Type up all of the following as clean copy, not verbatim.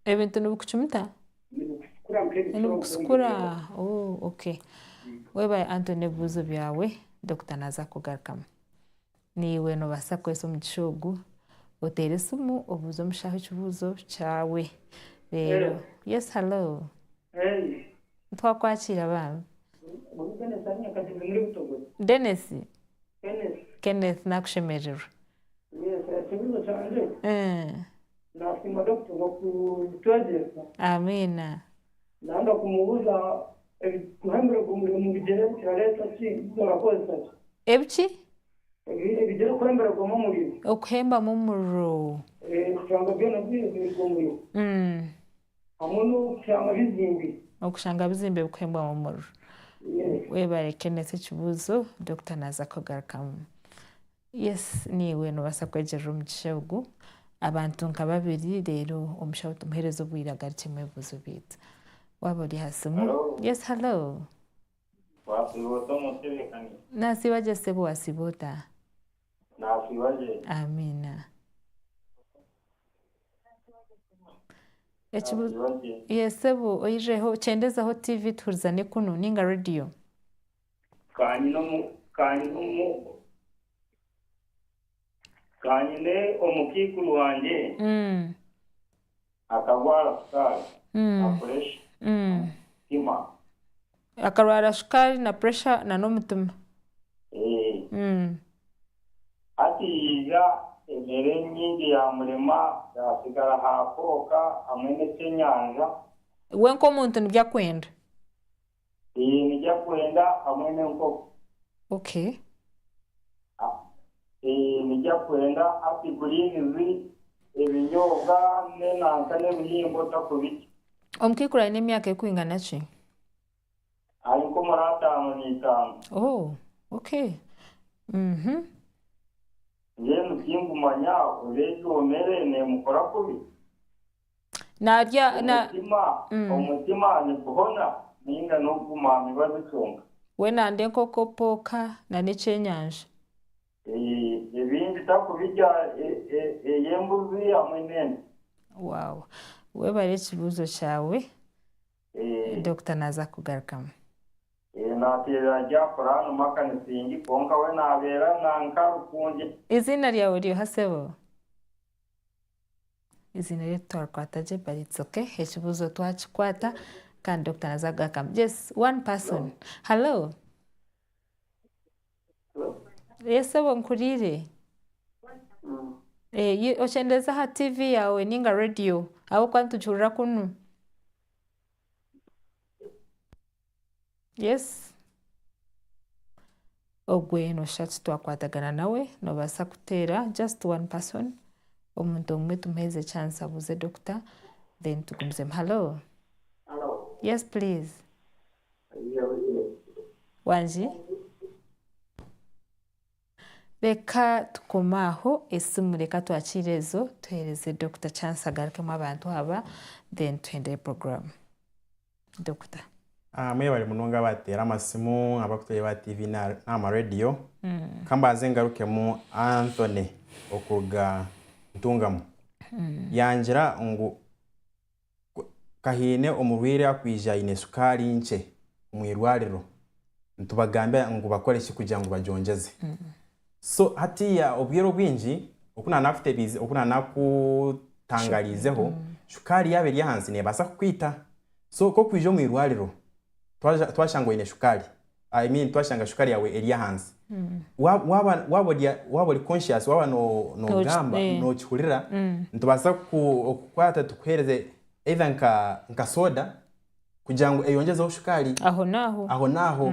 Ebintu nibikucumita? Nibikusikura nk'ebicungwa. Nibikusikura. Oh, okay. Webare Anthony ebibuuzo byawe, doctor naaza kukugarukamu. Naiwe noobaasa kukoresa omugisha ogu oteere esimu obuuze omushaho ekibuuzo kyawe. Reero, yes hello. Hey. Twakwakira bambi. Ogu Dennis ari Nyakagyezi muri Butogoza. Dennis? Kenneth. Kenneth nakushemererwa. Yes, ekibuuzo kyangye. Nasiima doctor okutwegyesa. Amiina. Nanda kumubuuza kuhembera omuriro omu bigyere kirareeta ki? Barakozesa ki? Ebiki? Ebigyere kuhemberwamu omuriro. Okuhembamu omuriro. Kushanga byona biri omuriro. Hamwe n'okushanga bizimbire. Okushanga bizimbire bikuhembwamu omuriro. Webare Kenneth ekibuuzo, doctor naaza kugarukamu. Yes naiwe nobaasa kwegyerera omugisha ogu. Abantu nka babiri reero omushaho tumuheereze obwire agarukyemu ebibuuzo byaitu. Waaba ori aha simu. Hello. Yes hello. Wasiiba ota omutebeekanisa? Nasiiba gye sebo wasiiba ota? Nasiiba gye. Amiina. Yes sebo oyijeho kyendezaho TV tuhurizane kunu ninga radio. Kanyine omukaikuru wangye akarwara shukaari na puresha n'omutima. Akarwara shukaari na puresha na n'omutima. Hati yaija emere nyingi yaamurema yaatsigara aha kooka hamwe n'ekyenyanja. We nk'omuntu nibyo akwenda? Ee, nibyo akwenda hamwe n'enkoko. Okay. Ee, nibyo akwenda hati guriinizi, ebinyobwa n'enanka n'ebihimba otakubirya. Omukaikuru aine emyaka erikwingana ki? Ari nk'omuri 55. Oh, okay. Mhm. Mbwenu tingumanya oba egyo mere neemukora kubi. Naarya na. Omutima, omutima niguhona nainga n'okuguma aha mibazi kyonka? We nanda enkoko pooka na n'ekyenyanja. Ee, ebindi takubirya, ey'embuzi hamwe n'ente. Wow. Webare ekibuuzo kyawe. Doctor naaza kugarukamu. Naateerera Gyafura Makanisingi kwonka we naabeera nanka Rukungiri. Eiziina ryawe ryoha sebo? Eiziina rye titwarikwata gye but it's okay ekibuuzo twakikwata kandi doctor naaza kugarukamu. Yes one person. Hallo. Yes sebo nkuriire. Okyendeeze aha TV yaawe ninga radio ahabw'okuba nitugihurira kunu. Yes. Ogwe noshusha titwakwatagana nawe nobaasa kuteera just one person omuntu omwe tumuheereze chance abuuze doctor then tugumizemu. Hallo. Yes please. Wangi? Reka tukome aho esimu reka twakiire ezo tuhereze Doctor chance agarukemu abantu aba then tuhendere program. Doctor. Mwebare munonga abateera amasimu, abarikutureeba aha TV n'aha ma radio. Ka mbanze ngarukemu Anthony okuruga Ntungamo. Yangira ngu Ka haine omurwaire akwija aine sukaari nkye omu irwariro, nitubagambira ngu bakore ki kugira ngu bagyongyeze. So hatiiya obwire obwingi oku naanakutebiize, oku naanakutangariizeho, shukaari yaaba eri ahansi neebaasa kukwita. So ku okwija omu irwariro twashanga oine shukaari, I mean twashanga shukaari yaawe eri ahansi, waaba waaba ori waaba ori conscious waaba noogamba nookihurira, nitubaasa kukukwata tukuheereze either nka nka soda kugira ngu eyongyezeho shukaari Ahonaaho. ahonaaho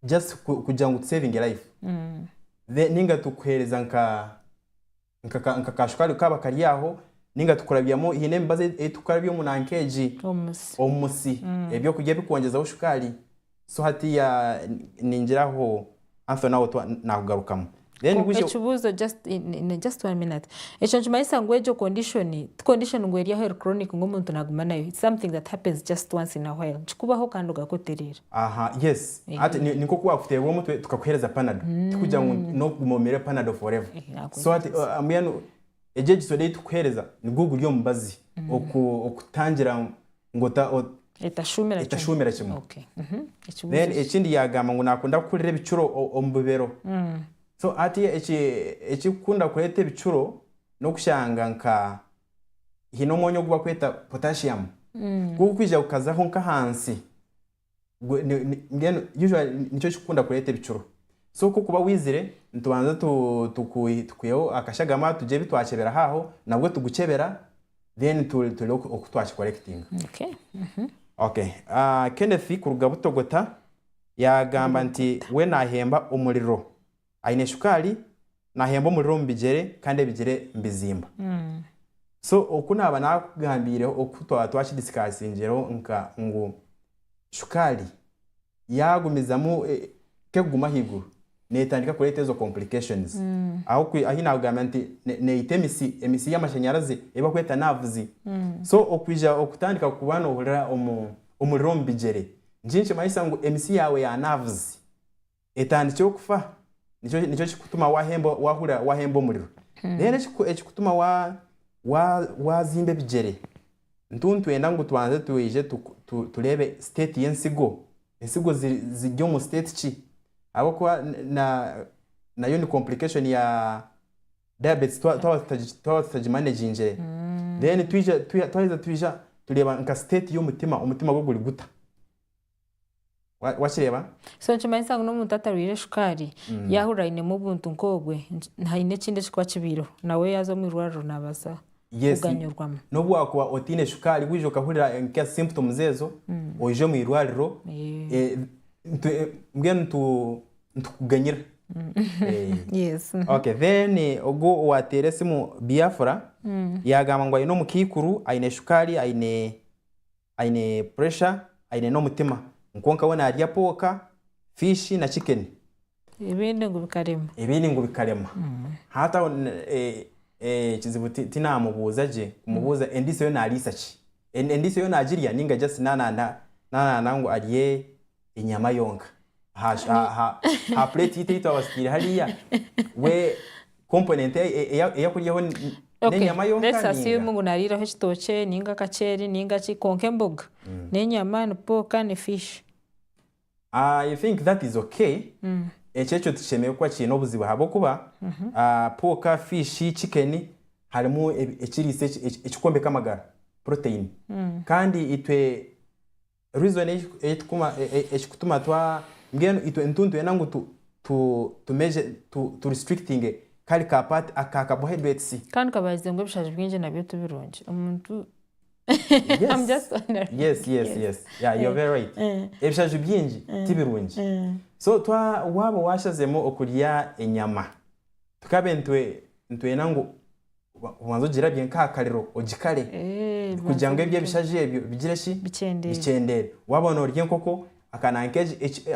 just kugira ngu tusevinge life. Then ninga tukuheereza nka nka ka shukaari kaaba kari aho ninga tukurabyamu haine emibazi ei tukurabya omu nanka egi omu musi ebyokurya ebikwongyezaho shukaari so hatiiya ningira aho Anthony aho nakugarukamu. Then Ekibuuzo just in just one minute ekyo nikimanyisa ngu egyo condition ti condition ngu eri aho eri chronic ngu omuntu naguma nayo it's something that happens just once in a while nikikubaho kandi ogaruka otereera. Aha yes hati ni nk'oku waakuteerwa omutwe tukakuheereza panado tikugira ngu n'okuguma omire panado forever so hati mbwenu. Egyo egisoro ei turikuheereza nigwo guri omubazi okutangira ngu Etashuumira kimwe. Etashuumira kimwe. Okay. Ekibuuzo Then ki? ekindi yaagamba ngu naakunda kuhurira ebicuro omu bibero. So hati eki ekikukunda kureeta ebicuro n'okushanga nka haine omwonyo ogu barikweta potassium. Ku gurikwija gukazaho nk'ahansi Mbwenu usually nikyo kikukunda kureeta ebicuro. So ku okuba waizire nitubanza tukwiheho akashagama tugire ebi twakyeberaho aho nabwo tugukyebera then tureebe oku twakikorekitinga. Okay. Okay. Kenneth kuruga Butogota yaagamba nti we naahemba omuriro. Aine shukaari, naahemba omuriro omu bigyere kandi ebigyere nibizimba. So oku naaba naakugambiireho oku twaba twakidisikasingireho nka ngu shukaari yaagumizamu terikuguma ahaiguru neetandika kureeta ezo complications. Ahu ahu naakugambira nti neita emisi, emisi y'amashanyarazi ei barikweta nerves. So okwija okutandika kuba noohurira omuriro omu bigyere nikyo nikimanyisa ngu emisi yaawe ya nerves etandikire okufa nikyo nikyo kikutuma wahemba wahurira wahemba omuriro. Then ekikutuma wa wa wazimba ebigyere ntu nitwenda ngu tubanze twije tureebe state y'ensigo, ensigo ziri ziri omu state ki? Ahabw'okuba na nayo ni complication ya diabetes twaba twaba tutagimanegingire. Then twija twaheza twija tureeba nka state y'omutima, omutima gwo guri guta? Wakireeba? So nikimanyisa ngu n'omuntu atarwaire shukaari yaahurira ainemu obuntu nk'obwe haine ekindi ekirikuba kibaireho nawe yaaza omu irwariro naabaasa kuganyurwamu. N'obu waakuba otaine shukaari waija okahurira nka symptoms ezo oije omu irwariro mbwenu nitukuganyira. Okay then ogu owaateera esimu Biafra yaagamba ngu aine omukaikuru aine shukaari aine Aine pressure, aine n'omutima. Nkwonka we narya pork, fish na chicken. Ebindi ngu bikarema. Ebindi ngu bikarema. Hati aho ekizibu tinamubuuza gye, kumubuuza endiisa yo nariisa ki? Endiisa yo nagirya ninga just nananda ngu arye enyama yonka. Aha plate yitu eyi twaba tutaire hariya, we component eyi akuryaho n'enyama yonka Let's assume ninga? ngu nariiraho ekitookye ninga akaceeri ninga ki kwonka emboga n'enyama ni pork ni fish. I think that is okay, ekyo ekyo tikishemereire kuba kiine obuzibu ahabw'okuba pork, fish, chicken harimu ekiriisa ekikwombeka amagara, protein. Kandi itwe Reason ekikutuma twa mbwenu itwe nitu nitwenda ngu tu tu tu measure tu tu restrictinge kari ka part aka carbohydrates. Kandi kabagize ngu ebishaju bingi nabyo tibirungi omuntu I'm just wondering. Yes, yes, yes. Yeah, you're very right. Ebishaju bingi tibirungi. So twa waaba washazemu okurya enyama tukabe nitwe nitwenda ngu Obanze ogirabye nk'aha kariro ogikare kugira ngu ebyo ebishaju ebyo bigire ki? Bikyendeere. Waaba noorya enkoko,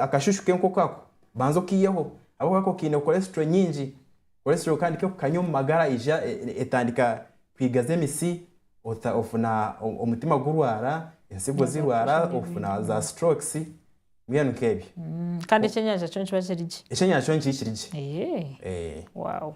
akashushu k'enkoko ako banza okaiheho ahabw'okuba ako kaine cholesterol nyingi. Cholesterol kandi ku erikukanya omu magara eija etandika kwigaza emisi, ofuna omutima gurwara, ensigo zirwara, ofuna za strokes mbwenu nk'ebyo. Kandi ekyenyanja kyo nikiba kiri gye. Ekyenyanja kyo nikiba kiri gye. Wow.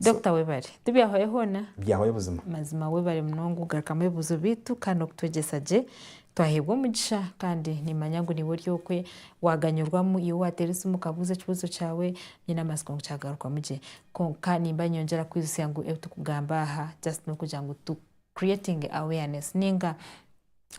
Doctor webare. Tibyahwayo hoona? Byahwayo buzima. Mazima webare munonga kugarukamu ebibuuzo byaitu kandi n'okutwegyesa gye. Twaheebwa omugisha kandi nimanya ngu niiwe ori okwe waaganyurwamu iwe waateera esimu okabuuza ekibuuzo kyawe nyine amatsiko ngu kyagarukwamu gye. Kwonka nimba niinyongyera kukwijutsya ngu ebi turikugamba aha just n'okugira ngu tu creatinge awareness ninga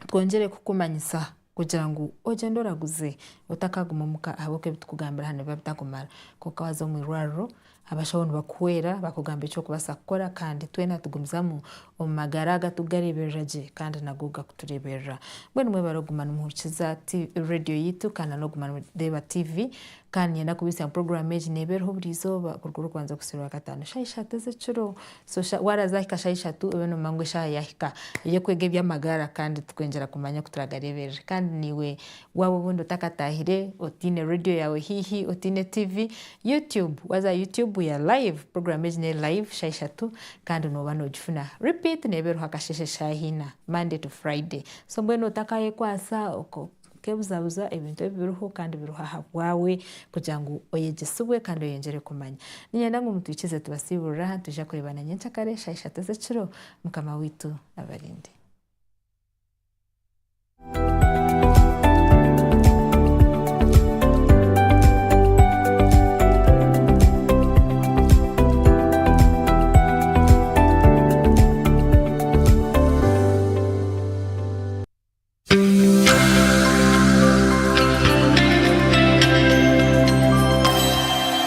twongyere kukumanyisa kugira ngu ogyende oraguze otakaguma omuka ahabw'okuba ebi turikugambira hanu nibiba bitakumara. Kwonka waaza omu irwariro abashaho nibakuhwera bakugambira eki orikubaasa kukora kandi twena tugumizamu omu magara aga turikugareeberera gye kandi nago gakutureeberera. Mbwenu mwebare kuguma nimuhurikiza rediyo yaitu kandi n'okuguma nimureeba tiivi Kandi niinyenda kubaitsya ngu puroguraamu egi neeba eriho buri izooba kuruga Orwokubanza kuhitsya Orwakataano shaaha ishatu ez'ekiro. So waaraza ahika shaaha ishatu obe noomanya ngu eshaaha yaahika ey'okwega eby'amagara kandi tukwongyera kumanya oku turagareeberere. Kandi naiwe waaba obundi otakataahire, otaine reediyo yaawe haihi, otaine tiivi, YouTube, waaza aha YouTube we are live, puroguraamu egi n'eri live shaaha ishatu kandi nooba noogifuna. Repeat neeba eriho akasheeshe shaaha ina, Monday to Friday. So mbwenu otakaayekwasa. Tukeebuzabuza ebintu ebi biriho kandi biriho ahabwawe kugira ngu oyegyesibwe kandi oyongyere kumanya. Niinyenda ngu mutwikize tubasiiburire aha, nitwija kureebana nyenkyakare eshaaha ishatu ez'ekiro. Mukama waitu abarinde.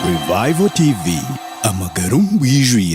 Revival TV, amagara omu bwijwire.